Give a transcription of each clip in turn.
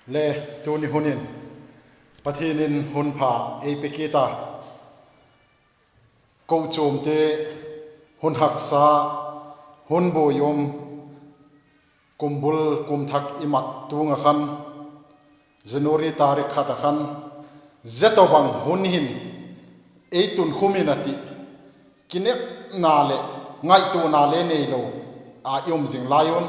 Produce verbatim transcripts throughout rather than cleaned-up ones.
Le, tuni hun in Pathian in hun pha ei pe kit a, kochuamte hun haksa, hun buai um, kumbul kum thak i mat tung ah khan, January tarik khat ah khan, zia tawhbang hun hin ei tunkhum in a ti, kinepna leh ngaituana le neilo a i um zing lai un,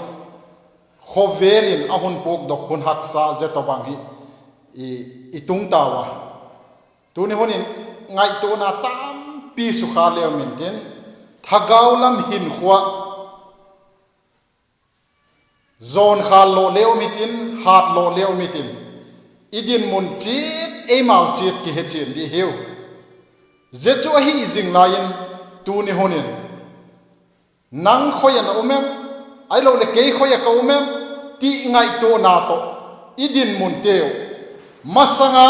khawvel in a hun puakdok hun haksa zia tawhbang hi i, i tung tau a. Tuni hun in ngaituana tampi sukha leu mintin, thagau lam hinkhua zawnkhal lo leu mitin, hat lo leu mitin, i dinmun chiat, eimau chiat kihechian di hiu. Zia chu ahi zing lai in, tuni hun in, nang khoi ah na um em, ahiloleh kei khoi ah ka um em, ti ngaituana tawh i dinmunteu, masang a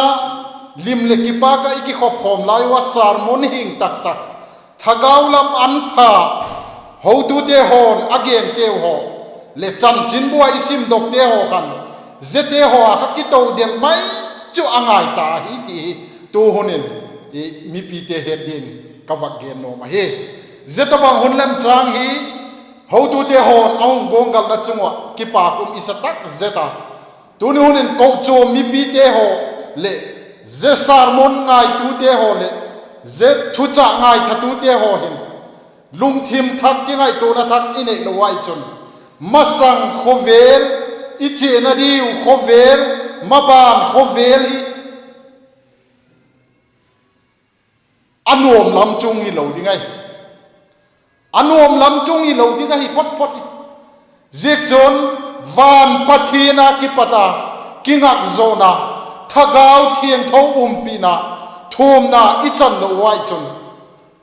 lim leh kipâk ah i kikhop khawm lai ua sermon hing tak tak, thagau lam an pha, hotute haw'n a genteu haw, leh chanchinbu a i simdokte haw khan, ziate haw a kha kito den mai chu a ngai ta ahi ti hi, tu hun in, i, mipite het dingin ka vak gen nuam ahi. Zia tawhbang hun lemchâng hi, hotute haw'n a hung guanggalna chung uah kipâk um i sa tak zet a. Tuni hun in kochuam mipite haw leh, zia sermon ngaitute haw leh, zia thuchah ngaithatute haw hin, lungthim thak, kingaituana thak i neilo uai chun, masang khawvel, i chiana diu khawvel, maban khawvel hi a nuam lam chung hilo ding ahi. A nuam lam chung hilo ding ahi phot phot hi. Ziakchun, van Pathian a kipat a kingakzawna, Thagau Thiangtho umpina, thuamna i chan lo uai chun,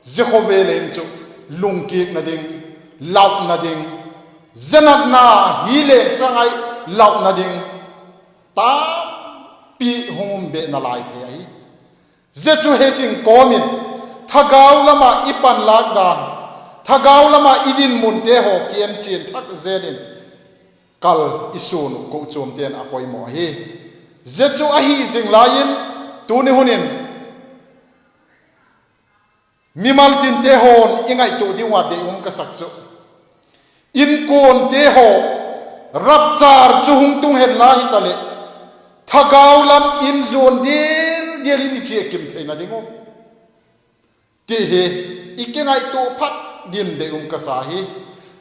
zia khawvel in chu lungkiakna ding, launa ding, zia natna hi le sangai launa ding tampi hung um be nalai thei ahi. Zia chu hezing kawm in, thagau lam ah i panlâk dan, thagau lam ah i dinmunte haw kienchian thak zel in, kal i suan uh kochuamte'n a poimaw ahi. Zia chu ahi zing lai in, tuni hun in mimal tinte haw'n i ngaitua ding ua dei um ka sak chu, inkuante haw, rapture chu hung tung hen la hitaleh, thagau lam in zuan dial dial in i chia kim theina ding uh ti hi i kingaitua phat dingin dei um ka sa hi.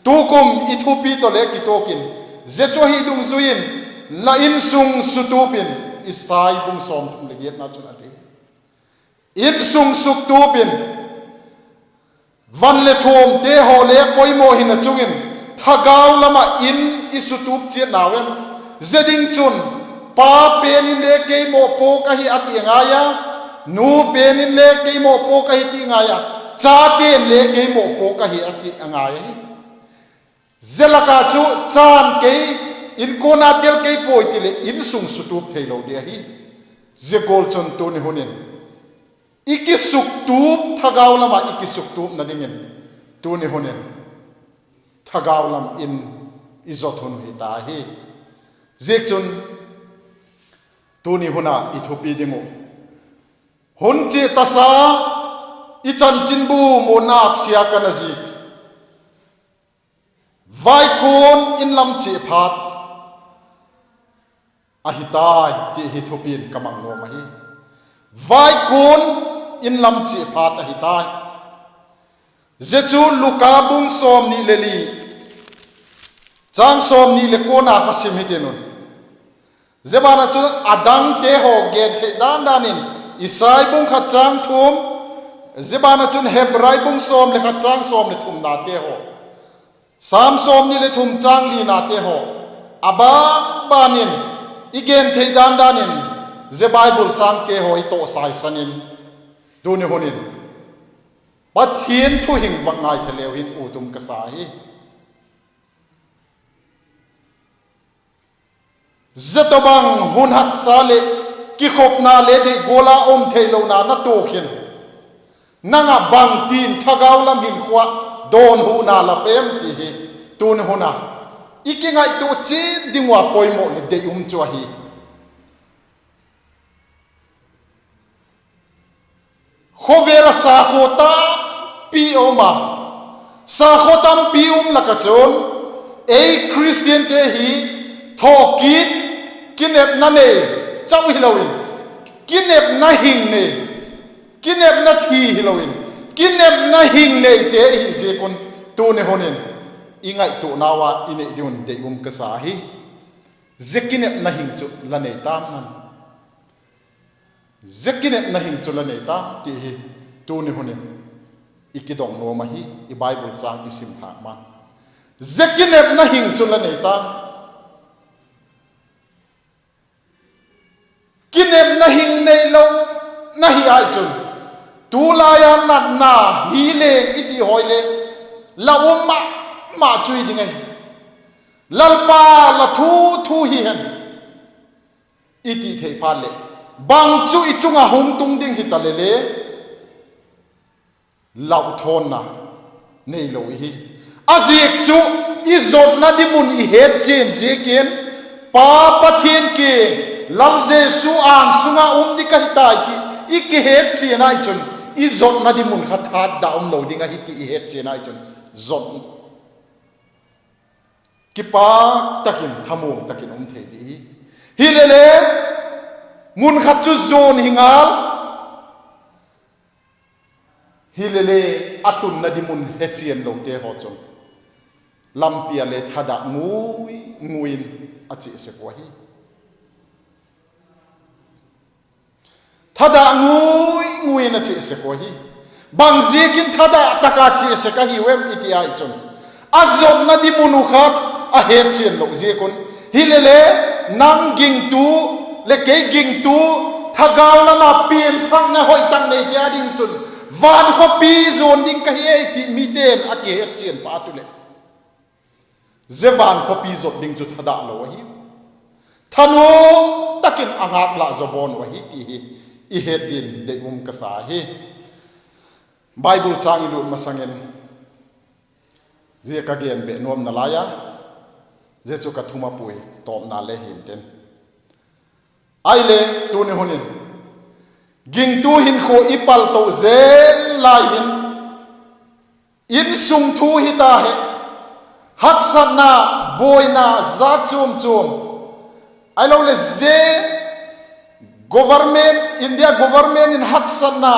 Tukum i thupi tawh le kituak in, zia chu ahi dungzui in, La insung sutup in, Isai bung sawmthum leh giatna chun a ti. Insung sutup in, van leh thuamte haw le poimaw hina chung in, thagau lam ah in i sutup chiat nau em? Zia ding chun, Pa pen in le kei mawpuak ahi a ti a ngai a, nu pen in le kei mawpuak ahi ti ngai a, chate'n le kei mawpuak ahi a ti a ngai ahi. Zia lak ah chu chan kei, inkuan a tel kei puai ti leh insung sutup theilo di ahi. Zia gual chun tuni hun in i kisuktup, thagau lam ah i kisuktupna dingin tuni hun in thagau lam in i zot hun hi ta hi. Ziakchun, tuni hun a i thupi ding uh, hun chia tasa, i chanchinbu muanna sia ka na zik, Vaikuan in lam chia phat ahi tai ti hi thupi in ka mang nuam ahi. Vaikuan in lam chia phat ahi tai. Zia chu Luka bung sawmni le li, châng sawmni leh kuana kha sim hitin un. Zia ban ah chun a dangte haw gen thei dan dan in, Isai bung khat châng thum, zia ban ah chun Hebrai bung sawm leh khat châng sawm leh thumnate haw, Sam sawmni leh thum châng linate haw, a ban ban in i gen thei dan dan in zia Bible chângte haw i tawh saisan in, tuni hun in Pathian thu hing vak ngaitha leu hin ut um ka sa hi. Zia tawhbang hun haksa leh kikhopna le deih gual a um theilona na tuak hin, nang ah bangtin thagau lam hinkhua dawnhuna la pem ti hi tuni hun a i kingaitua chiat ding ua poimaw leh deih um chu ahi. Khawvel ah sakhua tampi a um a, sakhua tampi um lak ah chun ei Khristiante hi thawkit, kinepna nei chau hilo in, kinepna hing nei, kinepna thi hilo in, kinepna hing neite i hi ziak un, tuni hun in i ngaituanau ah i nei ding un dei um ka sa hi. Zia kinepna hing chu la nei tam am? Zia kinepna hing chu la nei tam ti hi tuni hun in i kidong nuam ahi, i Bible châng i sim thâk man. Zia kinepna hing chu la nei tam? Kinepna hing neilo na hi ai chun, tulai a natna hi leng i ti hoi le, la um ma ma chu i ding ahi. Lalpa, la thu thu hi hen, i ti thei phat leh, bang chu i chung ah hung tung ding hita le le, lauthawnna neilo i hi. A ziak chu i zotna di mun i hetchian ziakin, Pa Pathian kiang, Lal Jesu âng sung ah um ding ka hi tai ti i kihetchian ai chun, i zotna di mun kha thadah umlo ding ahi ti i hetchian ai chun, zot kipak tak in, thamuang tak in um thei di hi. Hile le, mun khat chu zuan hi ngal, hile le, a tunna di mun hechian lote haw chun lampi ah le thadah ngui ngui in a chia sek uh ahi. Thadah ngui ngui in a chia sek uh ahi. Bang ziakin thadah tak a chia sek ahiu em i ti ai chun, a zotna di mun uh kha a hetchian lo ziak un. Hile le, nang gingtu leh kei gingtu, thagau lam ah pianthakna hoi tak neite â ding chun, van khawpi zuan ding ka hi ei ti mite'n a kihetchian phat u leh, zia van khawpi zot ding chu thadah lo ahiu, thanuam tak in a ngâk lah zaw bawn uh ahi ti hi i het ding dei um ka sa hi. Bible châng i lut masang in, zia ka gen beh nuamna lai a, zia chu ka thumapui tawpna le hi'ntin. Ahile, tuni hun in gingtu hinkhua i palto zel lai hin, insung thu hita hen, haksatna, buaina jat chuam chuam, ahiloleh zia government, India government in haksatna,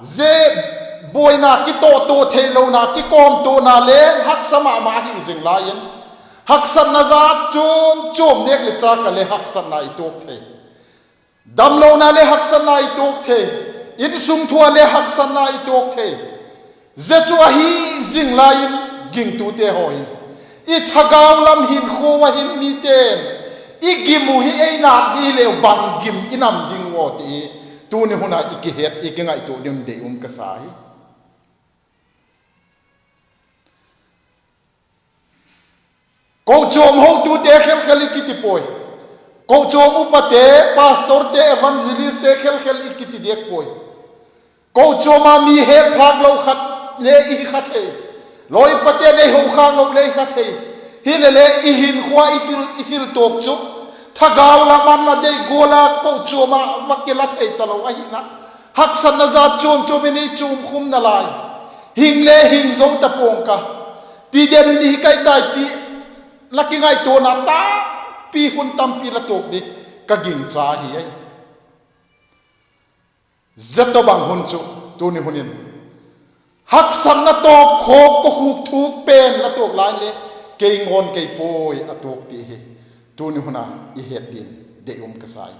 zia buaina kitawhtua theilona, kikawmtuana le haksa ma ma hi zing lai in, haksatna jat chuam chuam nêk leh châk a le haksatna i tuak thei. Damlona le haksatna i tuak thei, insung thu a le haksatna i tuak thei. Zia chu ahi zing lai in, gingtute haw hin, i thagau lam hinkhua a hin mite'n i gim uh hi ei nâk di hileu bang gim i nam ding uh aw ti hi, tuni hun a i kihet, i kingaitua ding dei um ka sa hi. Kochuam hotute khelkhel i kiti puai. Kochuam upate, pastorte, evangelistte khelkhel i kiti diak puai. Kochuam a mi hetkhâk lo khat le i hi kha thei. Lawi pate'n ei hokhâk lo le i hi kha thei. Hile le i hinkhua i thil, i thil tuak chu thagau lam a na dei gual a kochuam a va kila thei talo ahina, haksatna jat chuam chuam in i chuam khum nalai. Hing le hing zo ta pua'ng ka, ti den di hi kai tai ti la kingaituana tampi, hun tampi la tuak di ka gingcha hi ai. Zia tawhbang hun chu, tuni hun in haksatna tawpkhawk, kokhuk thuk pen la tuak lai le, kei ngawn kei puai a tuak ti hi tuni hun a i het ding dei um ka sa hi.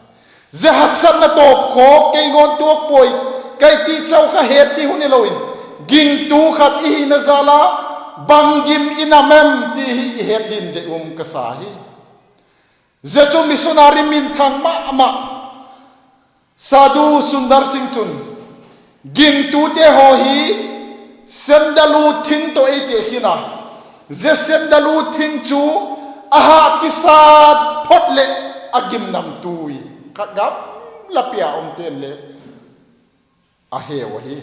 Zia haksatna tawpkhawk, kei ngawn tuak puai, kai ti chau kha het di hun hilo in, gingtu khat i hina jal a bang gim i nam em ti hi i het ding dei um ka sa hi. Zia chu missionary minthang ma ma Sadhu Sundar Singh chun, gingtute haw hi sandalwood thing tawh ei tekhin a, zia sandalwood thing chu a hâk kisat phot leh a gimnam tui kha gamla pi a umte'n le a heu ahi.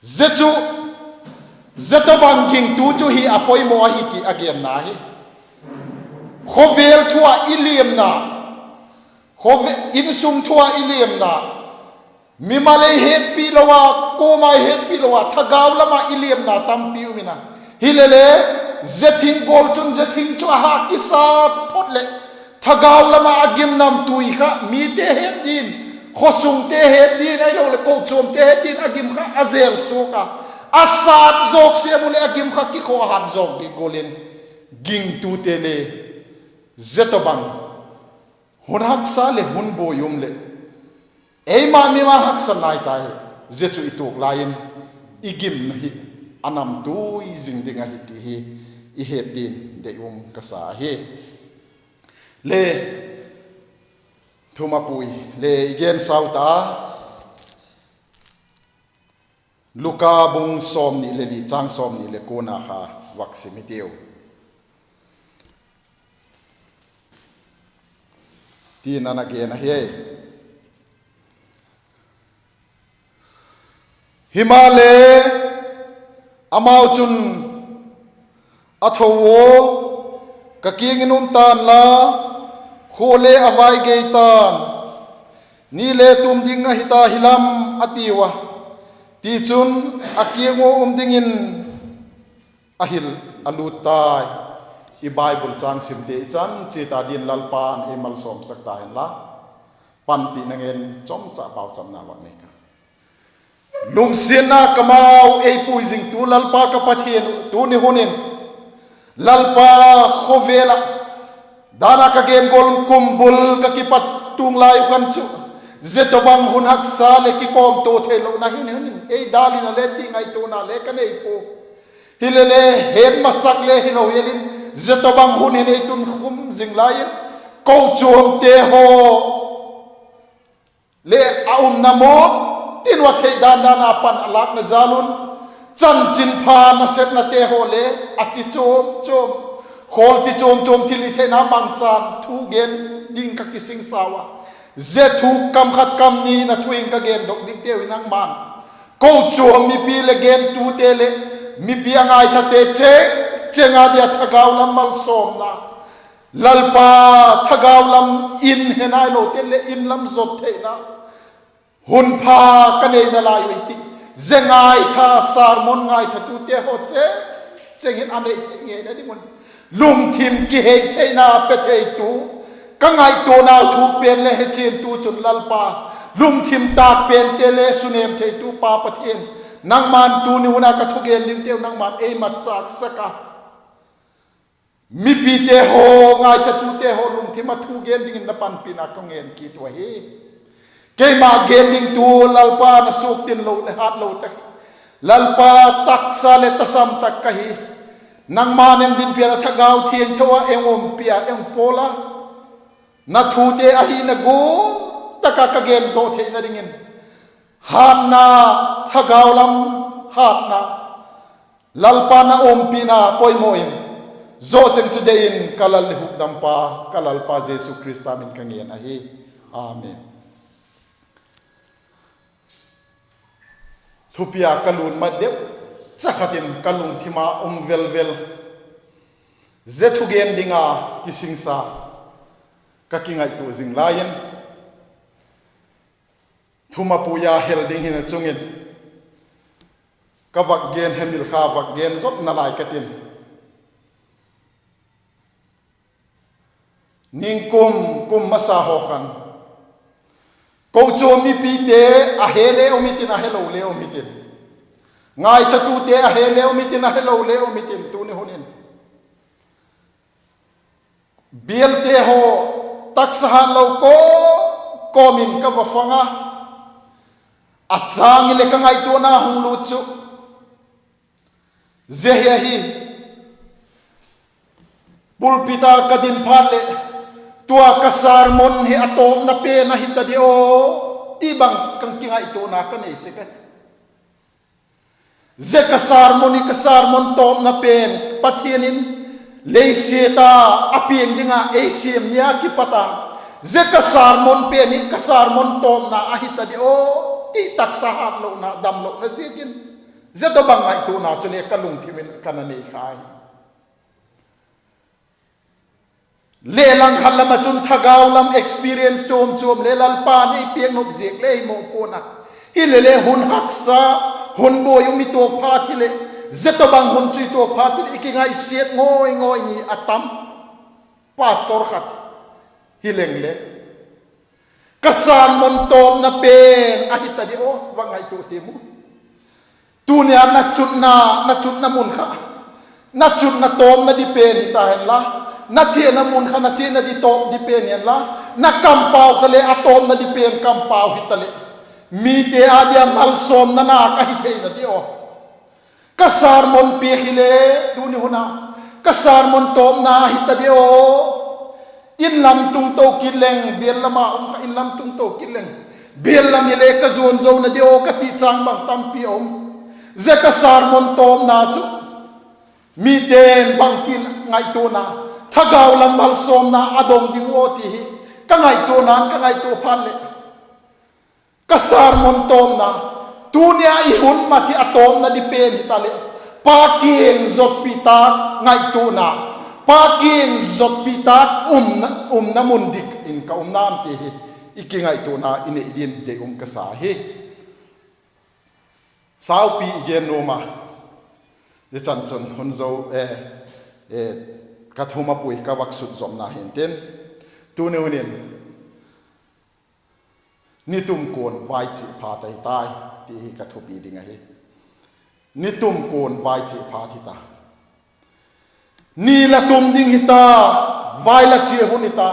Zia chu, zia tawhbang gingtu chu hi a poimaw ahi ti a genna hi. Khawvel thu a i liamna, khawve-, insung thu a i liamna, Mimal ei hetpi lo a, kuama ei hetpi lo a, thagau lam ah i liamna tampi um in a. Hilele, zia thing gual chun zia thing chu a hâk kisat phot leh, thagau lam ah a gimnamtui kha mite het din, khawsungte het din, ahiloleh kochuamte het din a gim kha a zel suak a, a sat zawk sêm u leh a gim kha kikhawhat zawk dik gual in, gingtute le zia tawhbang hun haksa leh hun buai um leh eima mimal haksa nai ta hi. Zia chu i tuak lai in i gimna hi a namtui zing ding ahi ti hi i het din dei um ka sa ahi. Le, thumapui le i gen sau ta, Luka bung sawmni le li, châng sawmni le kuana kha vak sim hitiu. Tin a na gen ahi. Himaleh, amau chun a tho ua, ka kiang in um ta'n la, khua le a vai gei ta'n, ni le tum ding ahi ta hilam, a tiu a. Tichun, a kiang ua um dingin a hil a lût tai. I Bible châng simte i chan chiat a dingin Lalpa'n ei malsawmsak ta hen la. Panpina ngen chawmcha pauchapna vak nei ka. Lungsiatna ka mau ei pui zingtu Lalpa ka Pathian, tuni hun in Lalpa, khawvel ah dan a ka gen gual un kum bul ka kipat tung lai uh khan chu, zia tawhbang hun haksa leh kikawmtua theilona hin hun in ei dal in a le ti ngaituana le ka nei pua. Hilele, het masak le hilo hial in, zia tawhbang hun hin ei tun khum zing lai in, kochuamte haw le a umna mun tin ua thei dan dan a pan a lâkna jal un, chanchinpha nasepnate haw le a chi chuam chuam, khawl chi chuam chuam thil i theina mangchan thu gen ding ka kisingsa ua. Zia thu kam khat kam ni na thu in ka gendok dingteu hi nangma'n kochuam mipi leh gentute leh mipi a ngaithate cheng cheng a dia thagau lam malsawmna, Lalpa, thagau lam in he nailote leh in lam zot theina hun pha ka neina lai ui ti, zia ngaitha sermon ngaithatute haw cheng cheng in a nei thei ngeina ding un, lungthim kihei theina pe theitu, ka ngaituanau thuk pen le hechiantu chun Lalpa, lungthim tâk pente le sunêm theitu Pa Pathian, nangma'n tuni hun a ka thugen dingteu nangma'n ei matchâksak a, mipite haw, ngaithatute haw lungthim a thu gen dingin na panpina ka ngen kit uh ahi. Keima gen dingtu Lalpa, na suaktin lo leh hatlo tak, Lalpa, taksa leh tasam tak ka hi. Nangma'n ei dinpi a, na Thagau Thiangtho a ei umpi a, ei pawl a, na thute ahina gual tak a ka gen zaw theina dingin, hatna, thagau lam hatna, Lalpa na umpina poimaw in, zaw cheng chu dei in ka Lal leh Hukdampa, ka Lalpa Jesu Khrista min ka ngen ahi. Amen. Thupi a ka lût mat deu cha khat in ka lungthim a um vel vel, zia thugen ding a kisingsa ka kingaitua zing lai in, thumapui a hel ding hina chung in, ka vak gen hemil kha vak gen zotna lai ka tin. Ningkum, kum masa haw khan, kochuam mipite a he le um hitin, a helo le um hitin, ngaithatute a he le um hitin, a helo le um hitin, tuni hun in bialte haw taksa hatlo kawm kawm in ka va fang a, a châng hileh ka ngaituana hung lût chu zia hi ahi. Pulpit a ka din phat leh, tua ka sermon hi a tawpna pen ahi ta di aw, ti bang ka kingaituana ka nei sek ahi. Zia ka sermon hi ka sermon tawpna pen, Pathian in leisiat a a piang ding a ei siam ni a kipat a, zia ka sermon pen hi ka sermon tawpna ahi ta di aw, ti taksa hatlona, damlona ziakin, zia tawhbang ngaituana chule ka lungthim in ka na nei kha hi. Lehlam khat lam ah chun thagau lam experience chuam chuam le Lalpa'n ei piak nop ziak le ei mu pua'n a, Hilele hun haksa, hun buai um i tuak phat hileh, zia tawhbang hun chu i tuak phat hileh i kingaisiat ngawi ngawi ni a tam. Pastor khat hileng le, ka sermon tawpna pen ahi ta di aw, va ngaitua ti mu. Tuni a na chutna, na chutna mun kha, na chutna tawpna di pen hi ta hen la, na chiana mun kha na chiana di tawp di pen hen la, na kampau kha le a tawpna di pen kampau hi ta leh, mite â dia malsawmna na ka hi theina di aw. Ka sermon piak hile, tuni hun a, ka sermon tawpna hi ta di aw. Inlam tung to kit leng, bial lam a um kha inlam tung to kit leng, bial lam hile ka zuan zo na di aw ka ti chang bang tampi a um. Zia ka sermon tawpna chu mite'n bangtin ngaituana, thagau lam malsawmna a dong ding uh aw ti hi ka ngaituana'n ka ngaitua phat leh, ka sermon tawpna, tuni a i hun mat hi a tawpna di pen hi ta leh, Pa kiang zotpi tak ngaituana, Pa kiang zotpi tak umna, umna mun dik in ka um nam ti hi i kingaituana i nei din dei um ka sa hi. Saupi i gen nuam a, zia chan chun hun zo, e, e, ka thum a pui ka vak sut zomna hintin, tuni hun in, ni tum kuan vai chia phat ahi tai, ti hi ka thupi ding ahi. Ni tum kuan vai chia phat hi ta. Ni la tum ding hi ta, vai la chia hun hi ta.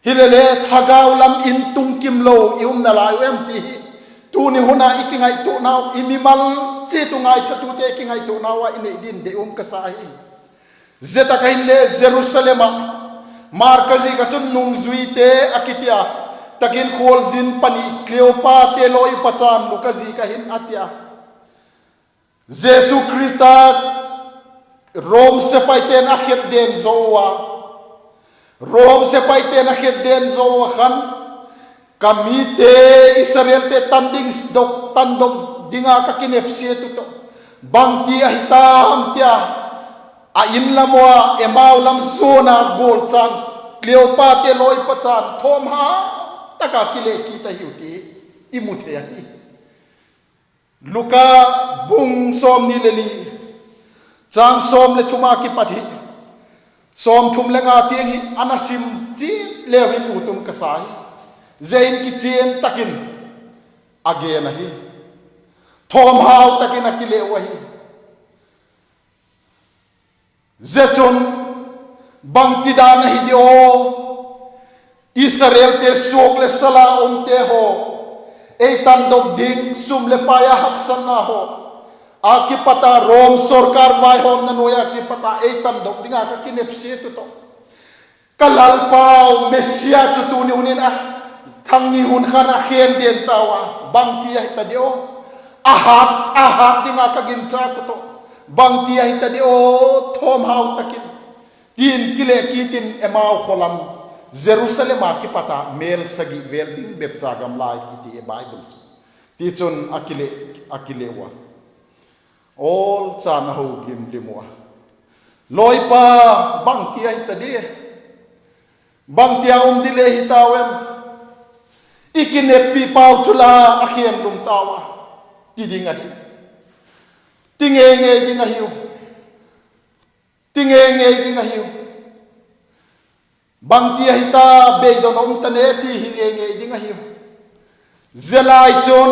Hilele thagau lam in tung kim lo i umna lai u em ti hi tuni hun a i kingaituanau, i mimal chiat u ngaithatute kingaituanau a i nei din dei um ka sa hi. Zia tak a hinle Jerusalem ah, Marka ziak ah chun nungzuite a kiti a, tak in khualzin pani Kleopate lawi pacha'n Luka ziak ah hin a ti a, Jesu Khrista Rom sepaite'n a khetden zo ua, Rom sepaite'n a khetden zo ua khan, ka mite Israelte tan ding dok, tandok ding a ka kinepsiat u tawh, bangti ahi tam tia, a in lam ua Emau lam zuan a gual chan, Kleopate lawi pacha'n thawmhau tak a kile kit ahiu ti i mu thei ahi. Luka bung sawmni le li, chang sawm le thum a kipat hi, sawmthum le nga tiang hi a na sim chiat leu hin mu tum ka sa hi. Zia in kichian tak in a gen ahi. Thawmhau tak in a kile u ahi. Zia chun, bangtidan ahi di aw, Israelte suak leh sal a umte haw, ei tandok ding, sum leh pai a haksatna haw a kipat a, Rom sorkar vaihawmna nuai a kipat a ei tandok ding a ka kinepsiat u tawh, ka Lalpau Messia chu tuni hun in a, thangni hun khan a khen den tau a, bangti ahi ta di aw, a hat, a hat ding a ka ginchâk u tawh, bangti ahi ta di aw, thawmhau tak in, ti'n kile kit in Emau khaw lam, Jerusalem a kipat a mêl sagi vêl ding bep cha gam lai kiti Bible chu. Tichun a kile, a kile ua, awl chan a ho gim lim ua, Lawipa, bangti ahi ta di, bangti a um di le hi tau em? I kineppi pau chu la a khen lum tau a, ti ding ahi. Ti ngei ngei ding ahiu. Ti ngei ngei ding ahiu. Bangti ahi ta, beidong um ta ne ti hi ngei ngei ding ahiu. Zia lai chun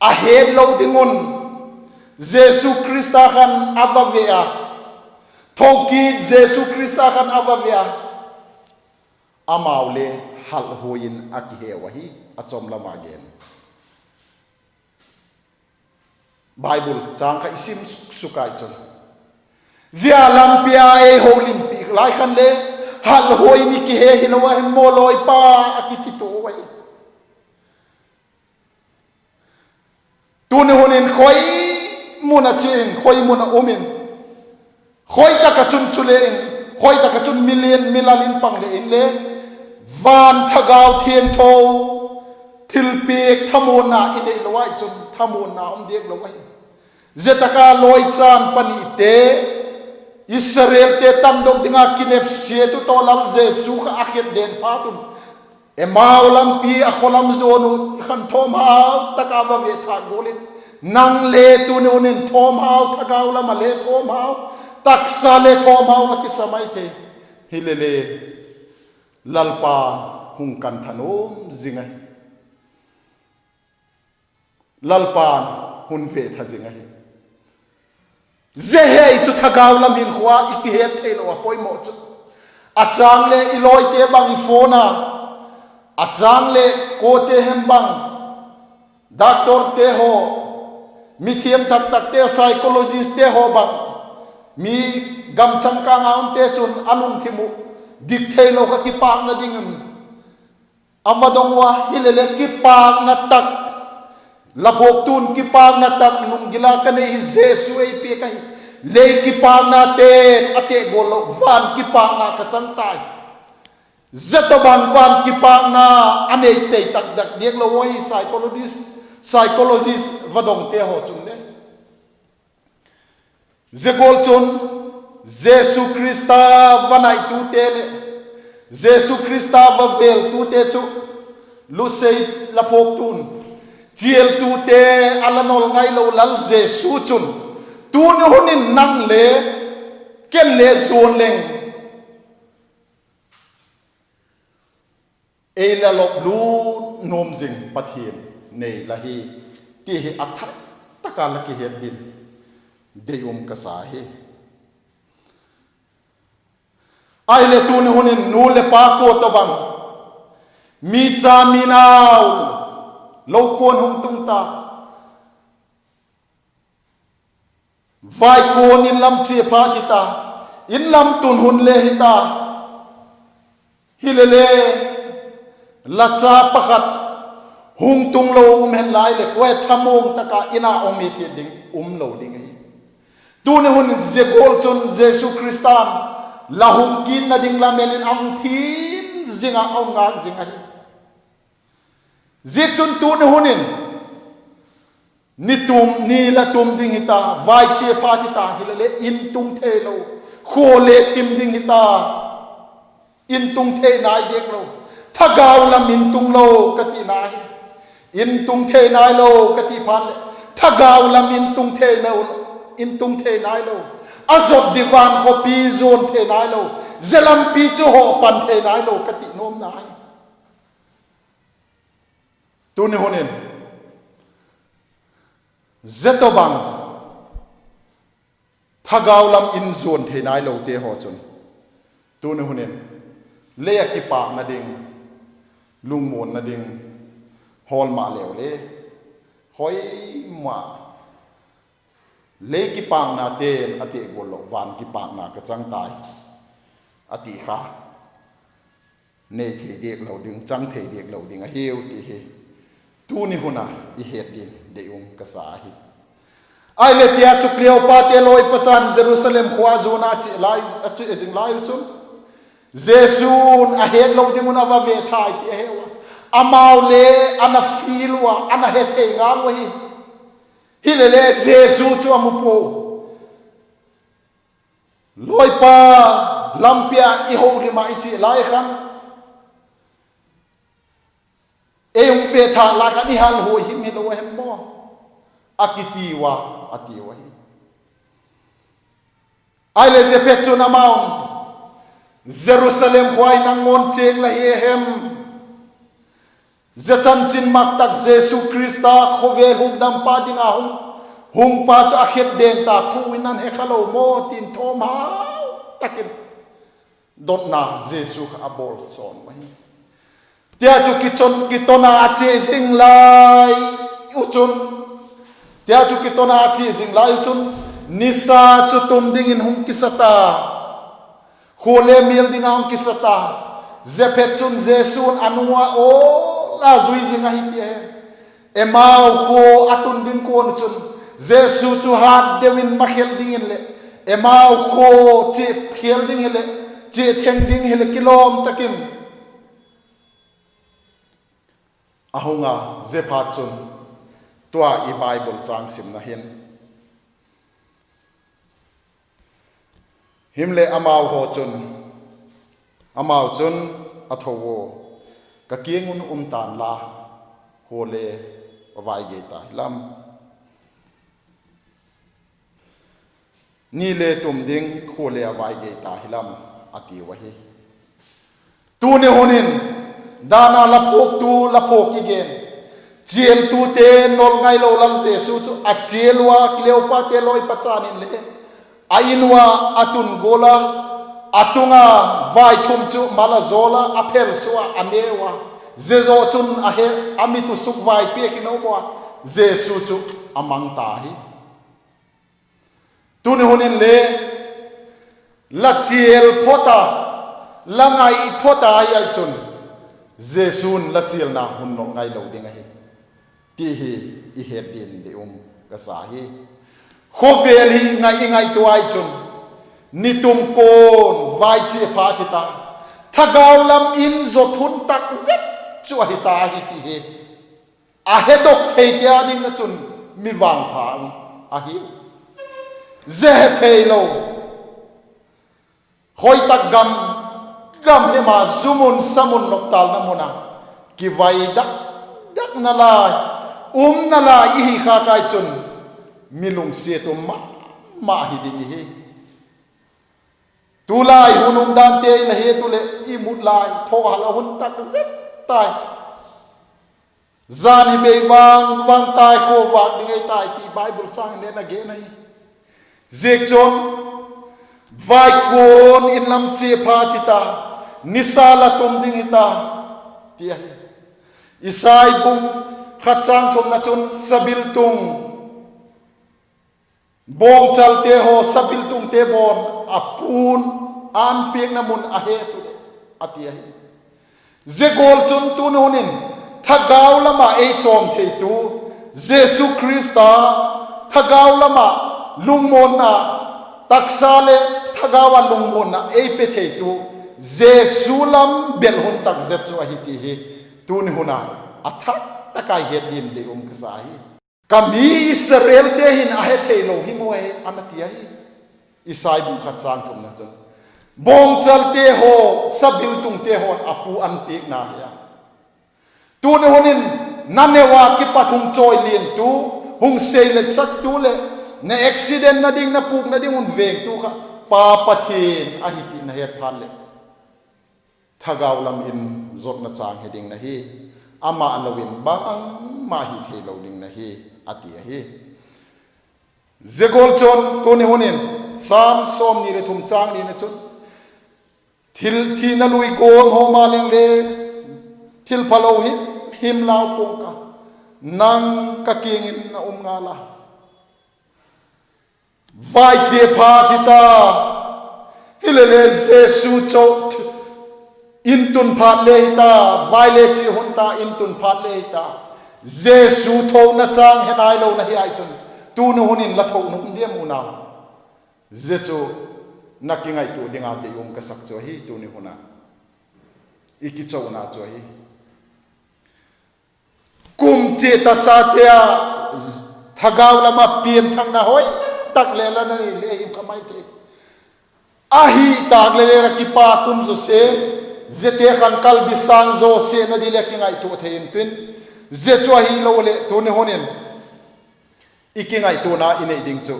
a hetlo ding un Jesu Khrista khan a va ve a, thokit Jesu Khrista khan a va ve a, amau le halhuai in a kiheu ahi, a chawm lam a gen. Bible châng kha i sim suk suk ai chun, zia lampi a ei holimpi lai khan le, halhuai in i kihe hilo a hem maw Lawipa, a kiti tua ahi. Tuni hun in khoi mun a chia in, khoi mun a um in, khoi tak ah chun chule in, khoi tak ah chun milian milal in pang le inle, van Thagau Thiangtho, thilpiak thamuanna i neilo ai chun thamuanna um diak lo ahi. Zia tak a lawi chan panite, Israelte tandok ding a kinepsiat u tawh Lal Jesu kha a khetden phat un, Emau lampi a khaw lam zuan uh khan thawmhau tak a va vethâk gual in, nang le tuni hun in thawmhau, thagau lam ah le thawmhau, taksa le thawmhau la kisa mai thei. Hilele, Lalpa hung kantha nuam zing ahi. Lalpa'n hun vetha zing ahi. Zia hi chu thagau lam hinkhua i kihet theilo a poimaw chu. A châng leh i lawite bang i phone a, a châng leh kuate hem bang, doctorte haw, mithiam tak takte, psychologistte haw bang, mi gam changkâng a umte chun a lungthim uh dik theilo kha kipâkna dingin a va dong ua, hilele kipâkna tak, la phuaktu'n kipâkna tak lunggil a ka nei hi, Jesu ei piak ahi. Lei kipâknate a teh gual lo, van kipâkna ka chang tai. Zia tawhbang van kipâkna a nei tei tak dak diak lo ahi, psychologist, psychologist va dongte haw chun le. Zia gual chun Jesu Khrista va naitute leh Jesu Khrista va vêltute chu lusei la phuaktu'n, chialtute a la nawl ngailo Lal Jesu chun, tuni hun in nang le ken le zuan leng ei la lop lut nuam zing Pathian nei la hi, ti hi a thak tak a la kihet dingin dei um ka sa hi. Ahileh tuni hun in nu leh pa kua tawhbang, mi cha mi nau lo kuan hung tung ta, vaikuan in lam chia phat hita, in lam tun hun le hita. Hilele, la cha pakhat hung tung lo um hen lai leh kuai thamuang tak a in a um hi thei ding um lo ding ahi. Tuni hun in zia gual chun Jesu Khrista'n la hung kitna ding lam en in a hung thim zing ah, a hung ngâk zing ahi. Ziakchun tuni hun in ni tum, ni la tum ding hita, vai chia phat hita, hilele in tung theilo, khua le thim ding hita, in tung thei nai diak lo, thagau lam in tung lo ka tina hi. In tung thei nailo ka ti phat leh, thagau lam in tung theilo, in tung thei nailo, a zot di van khawpi zuan thei nailo, zia lampi chu haw pan thei nailo ka ti nuam nai. Tuni hun in zia tawhbang thagau lam in zuan thei nailote haw chun tuni hun in lei ah kipâkna ding, lungmuanna ding hawl ma leu le, hoi ma, lei kipâknate'n a teh gual lo van kipâkna ka chang tai, a ti kha nei thei diak lo ding, chang thei diak lo ding ahiu ti hi tuni hun a i het dingin dei um ka sa ahi. Ahileh tia chu Kleopate lawi pacha'n Jerusalem khua zuan a chia lai, a chia zing lai u chun, Jesu'n a hetlo ding un a va ve thei ti a heu a, amau le a na feel ua, a na he thei ngal u ahi. Hilele Jesu chu a mu pua. Lawipa, lampi ah i holim ah i chia lai khan, ei hung ve thâk lai khan i hal huai him hilo a hem maw, a kiti ua, a tiu ahi. Ahileh zia phet chun amau'n, Jerusalem khua in nang ngawn chêng la hi a hem? Zia chanchin mak tak Jesu Khrista khawvel hukdampa ding a hung, hungpa chu a khet den ta thu in nan he kha lo maw? ti'n thawmhau tak in dotna Jesu kha a bawl sawn ahi. Tia chu kiton a a chia zing lai u chun, tia chu kiton a a chia zing lai u chun, nisa chu tum dingin hung kisa ta, khua le mial ding a hung kisa ta. Zia phet chun Jesu'n a nung a awl a zui zing ahi ti a hem? Emau khua a tun ding kuan chun Jesu chu hat deu in makhel dingin leh, Emau khua chia khel ding hileh, chia theng ding hileh kilawm tak in a hung a, zia phat chun tua i Bible châng simna hin, him leh amau haw chun, amau chun a tho ua, Ka kiang un um tan la, khua le a vai gei ta hilam. Ni le tum ding, khua le a vai gei ta hilam, a tiu ahi. Tuni hun in, dan a la phuaktu, la phuak i gen, chialtute nol ngailo Lal Jesu chu a chial ua, Kleopate lawi pachan inle a in ua a tun gual a, a tung a, vaithum chu mal a zawl a, a phelsua a, a ne ua, zia zaw chun a he, a mit u sukvai piak in a um ua, Jesu chu a mang ta hi. Tuni hun inle, la chial phot a, la ngai phot a, ahi chun Jesu'n la chialna hun nol ngailo ding ahi, ti hi i het ding dei um ka sa hi. Khawvel hi ngai i ngaitua ahi chun, ni tum kuan vai chia phat hita, thagau lam in zot hun tak zet chu ahi ta hi ti hi a hedok theite â ding ah chun mi vangpha um ahi. Zia he theilo, hoi tak gam, gam hem a zu mun sa mun nop tâlna mun a kivai dak, dak nalai, um nalai i hi kha kei chun, mi lungsiat um ma ma hi ding i hi. Tulai hun um dante i la het u leh i mut lai, thawhal a hun tak zet tai. Zan hi bei vang vang tai, khua vâk ding ei tai ti Bible châng in le a gen ahi. Ziakchun, vaikuan in lam chia phat hita, nisa la tum ding hita, ti ahi. Isai bung khat châng thumna chun sabiltung, bawngchalte haw sabiltungte bawn a pu'n, an piakna mun a het u, a ti ahi. Zia gual chun tuni hun in thagau lam ah ei chawm theitu, Jesu Khrista, thagau lam ah lungmuanna, taksa leh thagau ah lungmuanna ei pe theitu, Jesu lam bel hun tak zet chu ahi ti hi tuni hun a a thak tak a i het ding dei um ka sa hi. Ka mi Israelte hin a he theilo hi maw e, a na ti ahi. Isai bung khat châng thumna chun, bawngchalte haw, sabiltungte haw'n a pu an piakna hi a. Tuni hun in na neu a kipat hung chawi liantu, hung sei le chaktu leh na accidentna ding, na pûkna ding hun vengtu kha Pa Pathian ahi ti na het phat leh, thagau lam in zotna châng hi ding na hi, ama lo in bangma hi theilo ding na hi, a ti ahi. Zia gual chun tuni hun in Sam sawmni leh thum châng lina chun, thil thina lui guam hawm a leng le, thil phalo hi him lau pua'ng ka, nang ka kiang in na um ngal a. Vai chia phat hita, hilele Jesu chu in tun phat le hita, vai le chia hun ta, in tun phat le hita. Jesu thona châng he nailo na hi ai chun, tuni hun in la tho nuam diam unau? Zia chu na kingaitua ding a dei um ka sak chu ahi tuni hun a. I kichona chu ahi. Kum chia tasate a thagau lam a pianthakna hoi tak le la nei le him kha mai thei. Ahi tak le le la kipak um zaw se, ziate khan kalbi sâng zaw se na di le kingaitua thei intin, zia chu ahilo leh tuni hun in i kingaituana i nei ding chu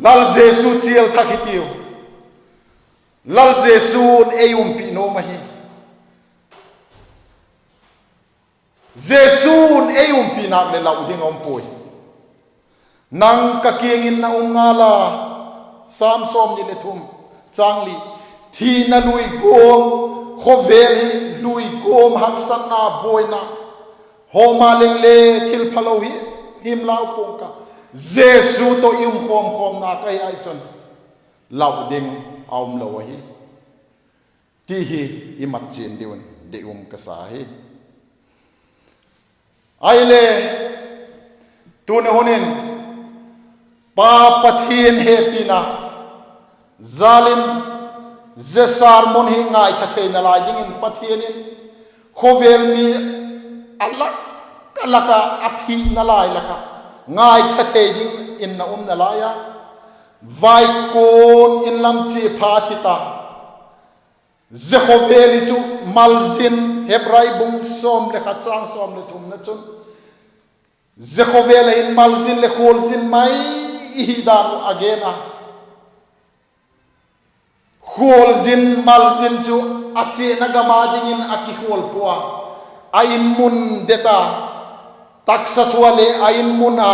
Lal Jesu chial thak hitiu. Lal Jesu'n ei umpi nuam ahi. Jesu'n ei umpi nak leh lau ding a um puai. Nang ka kiang in na um ngal a, Sam sawmni leh thum châng li, thina lui guam, khawvel hi lui guam, haksatna, buaina, hawm a leng le thil phalo hi him lau pua'ng ka, Jesu tawh i um khawm khawmna ka hi ai chun, lau ding a um lo ahi, ti hi i mat chian ding un dei um ka sa hi. Ahile, tuni hun in Pa Pathian hepina jal in, zia sermon hi ngaitha theina lai dingin Pathian in khawvel mi a lak a lak ah a thina lai lak ah ngaitha thei dingin na umna lai a, vaikun in lam chia phat hita, Zia khawvel hi chu malzin, Hebrai bung sawm le khat chang sawm le thumna chun, zia khawvel ah hin malzin leh khualzin mai i hi dan uh a gen a. Khualzin, malzin chu a chiana gam â dingin a kikhual pua, a in mun det a, taksa thu a le a in mun a,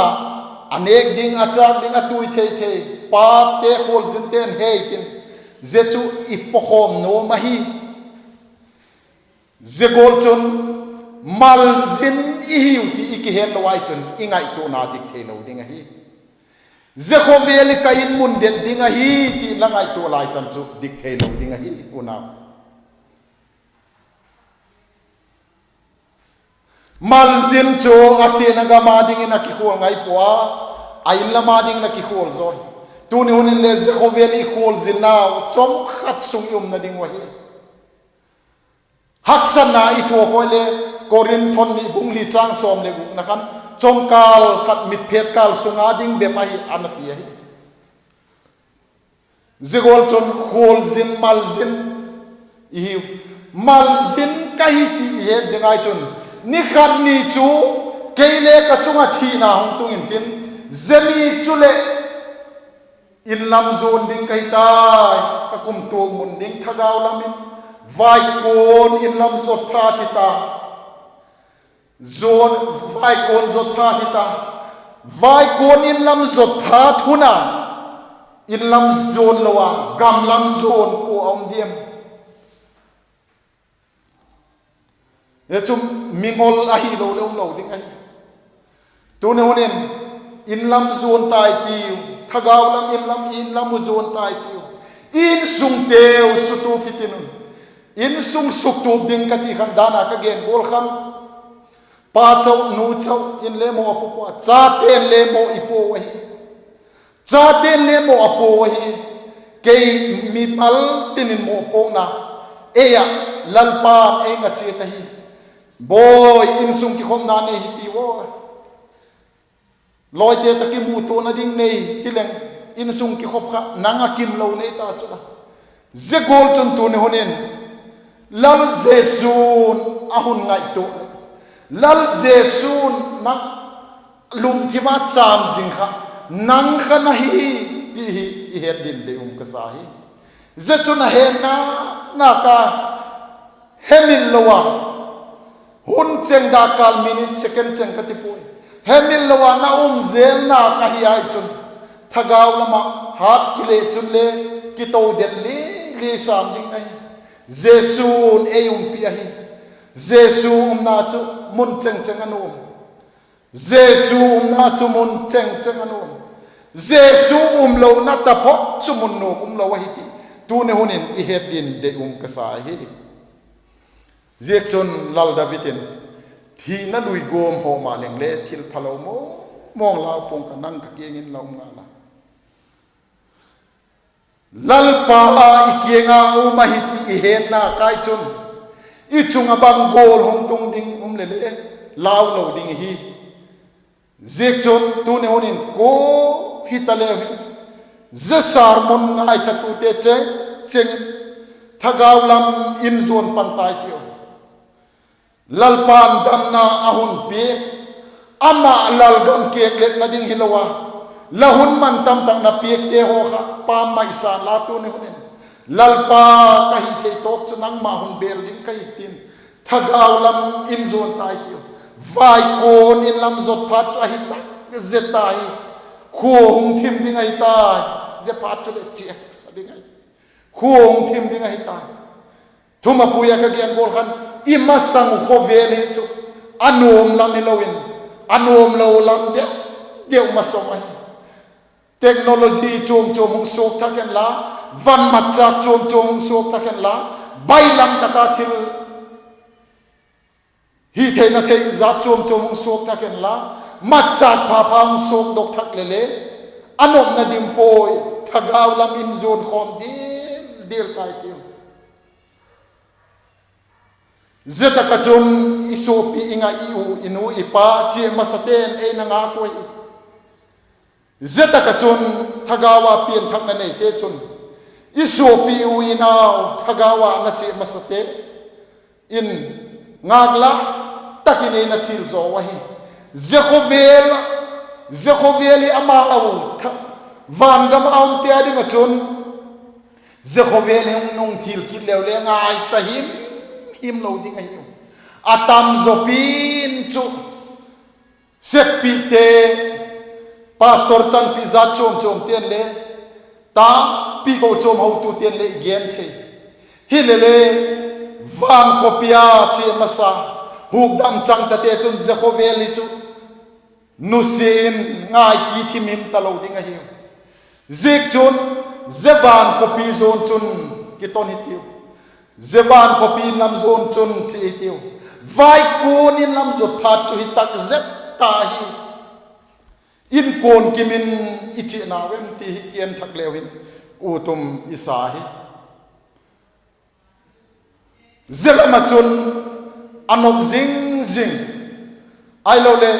a nêk ding, a châk ding a tui thei thei, pate khualzinte'n hei tin, zia chu i pawkhawm nuam ahi. Zia gual chun malzin i hiu ti i kihet lo ai chun i ngaituana dik theilo ding ahi. Zia khawvel hi ka in mun det ding ahi ti la ngaitua lai chan chu dik theilo ding ahi unau. Malzin chu a chiana gam â dingin a kikhual ngai pua, a in lam â dingin a kikhual zaw hi. Tuni hun in le zia khawvel i khualzinnau chawm khat sung i umna ding uh ahi. Haksatna i thuak ua le, Korinth ni bung li chang sawm le gukna khan, chawmkâl khat mitphet kâl sung â ding bep ahi a na ti ahi. Zia gual chun khualzin, malzin i hiu. Malzin ka hi ti i het zing ai chun, ni khat ni chu kei le ka chung ah thina hung tung intin, zia ni chuleh in lam zuan ding ka hi tai, ka kumtuang mun ding thagau lam in, vaikuan in lam zot phat hita, zuan, vaikuan zot phat hita, vaikuan in lam zot phat hun a, in lam zuan lo a, gam lam zuan kua a um diam? Hi chu mingol ahilo le umlo ding ahi. Tuni hun in, in lam zuan tai tiu, thagau lam, in lam, in lam uh zuan tai tiu. Insungteu sutup hitin un. Insung suktup ding ka ti khan dan a ka gen gual khan, pa chau, nu chau in le maw a pu pua, chate'n le maw i pua ahi. Chate'n le maw a pua ahi. Kei mimal tin in maw puakna ei ah Lalpa'n ei nga chiat ahi. Bawi, insung kikhopna nei hi ti aw. Lawite tawh kimutuana ding nei ti leng, insung kikhop kha nang a kimlo nei ta chu la. Zia gual chun tuni hun in Lal Jesu'n a hun ngaitua, Lal Jesu'n nang lungthim a châm zing kha, nang kha na hi ti hi i het ding dei um ka sa hi. Zia chun a hetna, na ka hemil lo a, hun cheng, dakkal, minute, second cheng ka ti puai, hemil lo a na um zel na ka hi ai chun, thagau lam ah hat kile chun le kito det li li sam ding ahi. Jesu'n ei umpi ahi. Jesu umna chu mun cheng cheng a nuam. Jesu umna chu mun cheng cheng a nuam. Jesu umlona taphot chu mun nuam umlo ahi ti tuni hun in i het ding dei um ka sa ahi. Ziakchun Lal David in, thina lui guam haw ma leng le thilphalo mawng mawng lau pua'ng ka, nang ka kiang in la um ngal a. Lalpa i kiang a um ahi ti i hetna kai chun, i chung ah bang gual hung tung ding um le le lau lo ding hi. Ziakchun tuni hun in kua hitaleu hin, zia sermon ngaithatute cheng cheng in, thagau lam in zuan pan tai tiu. Lalpa'n damna a hun pia, ama lalgam kêkletna ding hilo a, la hun man tamtak na piakte haw kha pam mai san la, tuni hun in, Lalpa, ka hi thei tawk chu nangma hun bêl ding ka hi tin, thagau lam in zuan tai tiu. Vaikuan in lam zot phat chu ahi tak zet ta hi. Khua hung thim ding ahi tai. Zia phat chu le chiaksa ding ahi. Khua hung thim ding ahi tai. Thumapui a ka gen gual khan, i masang uh khawvel hi chu a nuam lam hilo in, a nuamlo lam deu deu masang ahi. Technology chuam chuam hung suak thak hen la, van matchâk chuam chuam hung suak thak hen la, bailam tak a thil hi theina thei zat chuam chuam hung suak thak hen la, matchâk pha pha hung suakdok thak le le, a nopna dim puai, thagau lam in zuan khawm dial dial tai tiu. Zia tak ah chun i suapi, i ngai, i u, i nu, i pa chia masate'n ei na ngak ui. Zia tak ah chun thagau a pianthakna neite chun i suapi u i nau thagau ah na chia masate in ngâk la tak in ei na thil zaw uh ahi. Zia khawvel, zia khawvel hi amau, vangam a umte â ding ah chun, zia khawvel hi hung nung thil kit leu le ngai ta him him lo ding ahiu. A tam zaw pi'n chu, seppite, pastor chanpi zat chuam chuamte'n le, tampi kochuam hotute'n le i gen thei. Hilele, vankhawpi a chia masa, hukdam chang tate chun zia khawvel hi chu nusia in ngai kit him him talo ding ahiu. Ziakchun, zia vankhawpi zuan chun kiton hitiu. Zia vankhawpi lam zuan chun chia hitiu. Vaikuan in lam zut phat chu hi tak zet ta hi. Inkuan kim in i chia nau em ti hi kienthak leu hin, utum i sa hi. Zia lam ah chun a nop zing zing, ahiloleh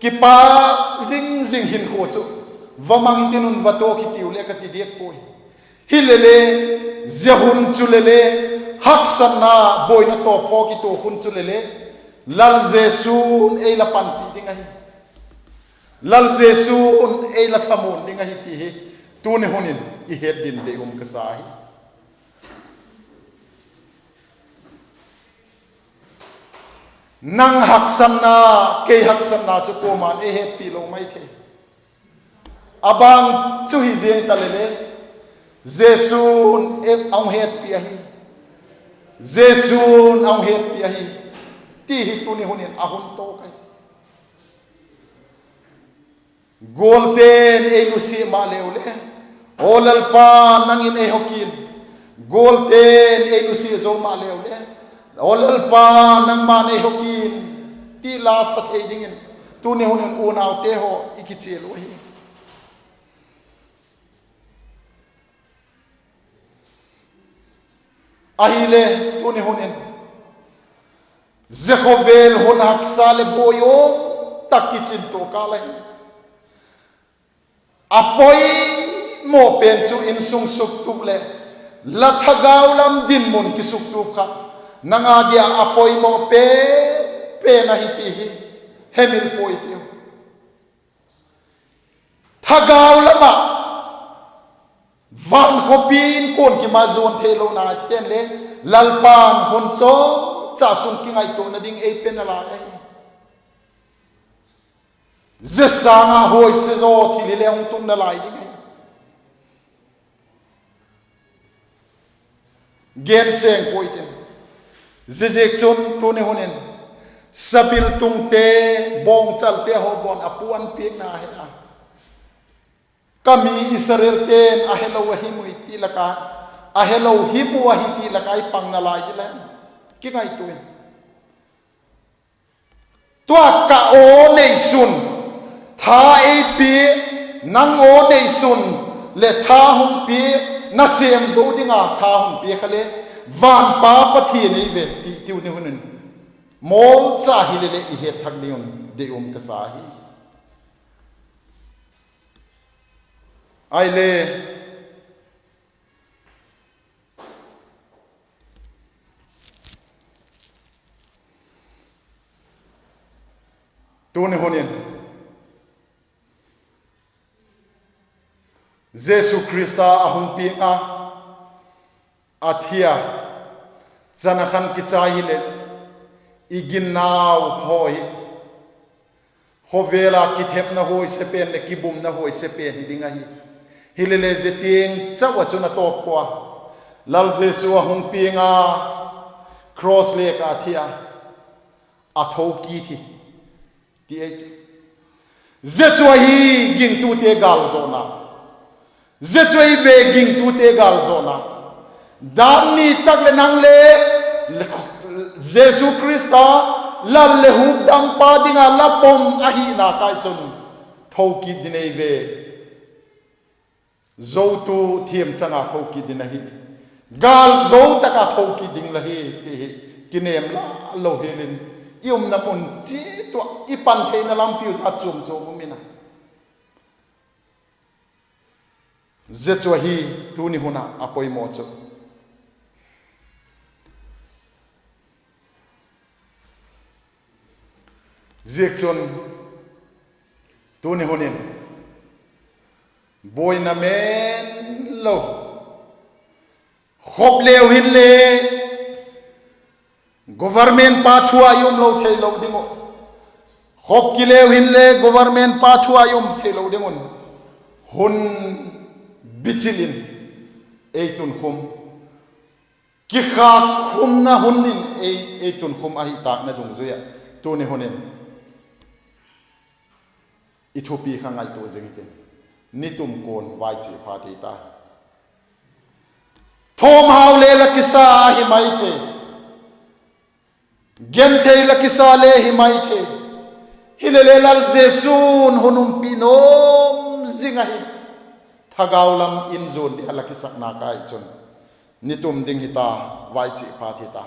kipâk zing zing hinkhua chu va mang hitin un, va tuak hitiu le ka ti diak puai. Hilele, zia hun chu lele, haksatna, buaina tawphaw kituak hun chu lele, Lal Jesu'n ei la panpi ding ahi. Lal Jesu'n ei la thamuan ding ahi ti hi tuni hun in i het ding dei um ka sa hi. Nang haksatna, kei haksatna chu kuama'n ei hetpi lo mai thei. A bang chu hi ziang ta lele, Jesu'n a hung hetpi ahi. Jesu'n a hung hetpi ahi, ti hi tuni hun in a hun tawk ahi. Gualte'n ei nusia maleu le, Aw Lalpa, nang in ei hawk in. Gualte'n ei nusia zo maleu le, Aw Lalpa, nangma'n ei hawk in, ti la sa thei dingin tuni hun in unaute haw i kichial u ahi. Ahile, tuni hun in zia khawvel hun haksa leh buai um tak kichin tua kâl ahi. A poimaw pen chu insung suktup leh la thagau lam dinmun kisuktup kha nang â dia a poimaw pen pen ahi ti hi hemil puai tiu. Thagau lam ah vankhawpi inkuan kim a zuan theilona ten le, Lalpa'n hun chawmcha sung kingaituana ding ei pe nalai ahi. Zia sâng ah huaisia zaw thil hile hung tung nalai ding ahi. Gen seng puai tin, ziaziakchun tuni hun in sabiltungte, bawngchalte haw bawn a puan piakna he a, ka mi Israelte'n a helo ahi mu ahi ti lak a, a helo hi mu ahi ti lak a i pang nalai ding la, kingaitua in. Tua ka aw neisun, tha ei pia, nang aw neisun leh tha hung pia, nasêm zo ding a tha hung pia kha le, van Pa Pathian ei ve ti tuni hun in mawlcha hile leh i het thak ding un dei um ka sa hi. Ahile, tuni hun in Jesu Khrista a hung piang a, a thi a, chan a khan kichai hileh, i ginnau haw hi, khawvel a kithepna huaisia pen leh kibumna huaisia pen hi ding ahi. Hilele zia tiang chau ah chun a tawp kua, Lal Jesu a hung piang a, cross lek a thi a, a tho kit hi, ti ei chi. Zia chu ahi gingtute gâlzawna. Zia chu ahi ve gingtute gâlzawna. Dan ni tak leh nang le Jesu Khrista Lal leh Hukdampa ding a la pom ahina kai chun tho kit ding ei ve. Zotu thiam chang a tho kit ding ahi. Gâl zo tak a tho kit ding la hi, ti hi kinêm la lo hial in, i umna mun chiat ua i pan theina lampi uh zat chuam chuam um in a. Zia chu ahi, tuni hun ah a poimaw chu. Ziakchun, tuni hun in buaina men lo, khop leu hinle government pa thu a i um lo theilo ding uh, khop kileu hinle government pa thu a i um theilo ding un, hun bichil in ei tunkhum, kikhâk khumna hun in ei, ei tunkhum ahi tâkna dungzui ah, tuni hun in i thupi kha ngaitua zing hitin, ni tum kuan vaichia phat hi ta. Thawmhau le la kisa ahi mai thei, genthei la kisa le hi mai thei. Hilele Lal Jesu'n hun umpi nuam zing ahi. Thagau lam in zuan ding a la kisakna ka hi chun, ni tum ding hi ta, vaichia phat hi ta.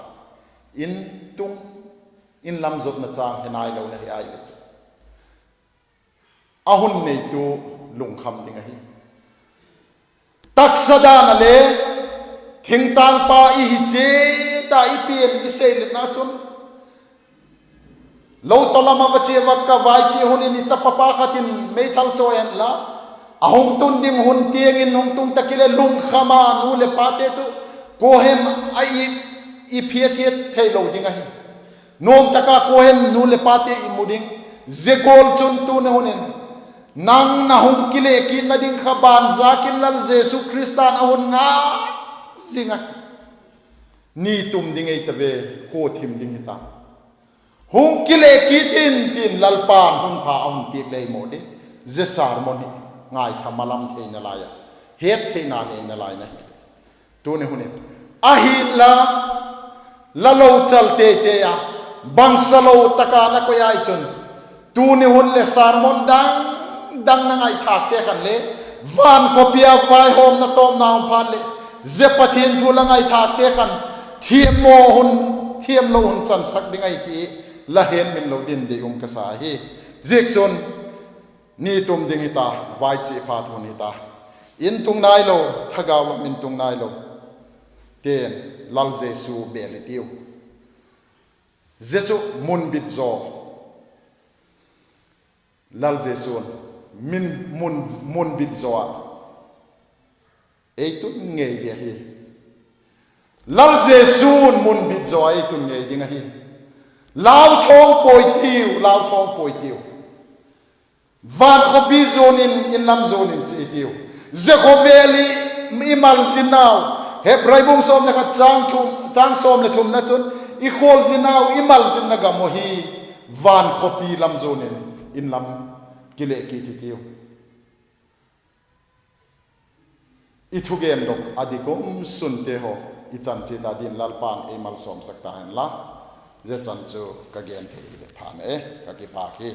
In tung, in lam zotna châng he nailona hi ai le chu, a hun neitu lungkham ding ahi. Taksa dan ah le thingtâng pa i hi chiat a i pian i seiletna chun, lo tawlam ah va chia vak ka vaichia hun in i chapa pa khat in meithal chawi hen la, a hung tun ding hun tiang in hung tung tak i leh lungkham a nu leh pate chu kuahem a i, i phiat hiat theilo ding ahi. Nuam tak a kuahem nu leh pate i mu ding. Zia gual chun tuni hun in nang na hung kile kitna ding kha banzâk in Lal Jesu Khrista'n a hun ngâk zing a, ni tum ding ei ta ve, khua thim ding hi ta. Hung kile kit in tin Lalpa'n hun pha a hun piak le i maw di. Zia sermon hi ngaitha malam theina lai a, hettheina neina lai na hi. Tuni hun in, ahinla, la lo chal teitei a, bangsa lo tak a la koi ai chun, tuni hun leh sermon dang dang na ngaithâkte khan le, vankhawpi a vaihawmna tawpna um phat leh, zia Pathian thu la ngaithâkte khan thiamlo hun, thiamlo hun chansak ding ahi ti la hetmil lo ding dei um ka sa hi. Ziakchun, ni tum ding hi ta, vaichia phat hun hi ta. In tung nailo, thagau lam in tung nailo te'n Lal Jesu bêl i tiu. Zia chu mun bit zaw. Lal Jesu'n min, mun, mun bit zaw ah ei tun ngei ding ahi. Lal Jesu'n mun bit zaw ah ei tun ngei ding ahi. Lau thawng pawi tiu, lau thawng pawi tiu. Vankhawpi zuan in, in lam zuan in chi tiu. Zia khawvel i, i malzinnau, Hebrai bung sawm leh khat châng thum, châng sawm leh thumna chun, i khualzinnau, i malzinna gam uh hi vankhawpi lam zuan in, in lam kile kit hi tiu. I thugendok a dik um sunte haw i chan chiat a dingin Lalpa'n ei malsawmsak ta hen la. Zia chan chu ka gen thei hi leh than e, ka kipâk hi.